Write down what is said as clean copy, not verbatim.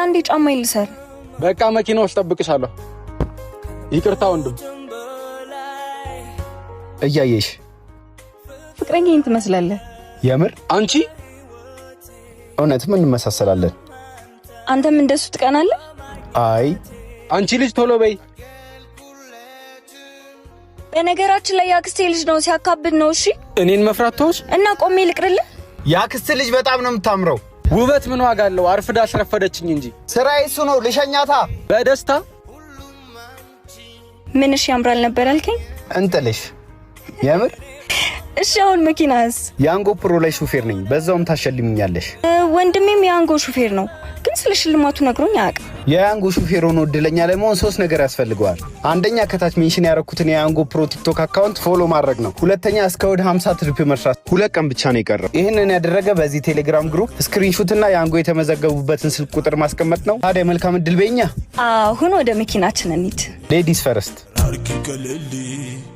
አንዴ ጫማ ይልሰር። በቃ መኪና ውስጥ ጠብቅሻለሁ። ይቅርታ ወንድም። እያየሽ ፍቅረኛዬን ትመስላለህ። የምር? አንቺ? እውነትም እንመሳሰላለን። አንተም እንደሱ ትቀናለህ? አይ። አንቺ ልጅ ቶሎ በይ። በነገራችን ላይ የአክስቴ ልጅ ነው፣ ሲያካብድ ነው። እሺ። እኔን መፍራት ተውሽ። እና ቆሜ ልቅርልህ? የአክስት ልጅ በጣም ነው የምታምረው። ውበት ምን ዋጋ አለው? አርፍዳ አስረፈደችኝ እንጂ። ስራዬ እሱ ነው። ልሸኛታ። በደስታ። ምንሽ ያምራል ነበር አልከኝ? እንጥልሽ የምር። እሺ፣ አሁን መኪናስ? የያንጎ ፕሮ ላይ ሹፌር ነኝ። በዛውም ታሸልሚኛለሽ። ወንድሜም የያንጎ ሹፌር ነው፣ ግን ስለ ሽልማቱ ነግሮኝ አያውቅም። የያንጎ ሹፌር ሆኖ እድለኛ ለመሆን ሶስት ነገር ያስፈልገዋል። አንደኛ ከታች mention ያደረኩትን የያንጎ ፕሮ ቲክቶክ account follow ማድረግ ነው። ሁለተኛ እስከ እሑድ 50 trip መስራት። 2 ቀን ብቻ ነው የቀረው። ይህንን ያደረገ በዚህ ቴሌግራም group screenshot እና ያንጎ የተመዘገቡበትን ስልክ ቁጥር ማስቀመጥ ነው። ታዲያ መልካም እድል በኛ። አሁን ወደ መኪናችን እንሂድ። Ladies first. አርኪ ቀለል።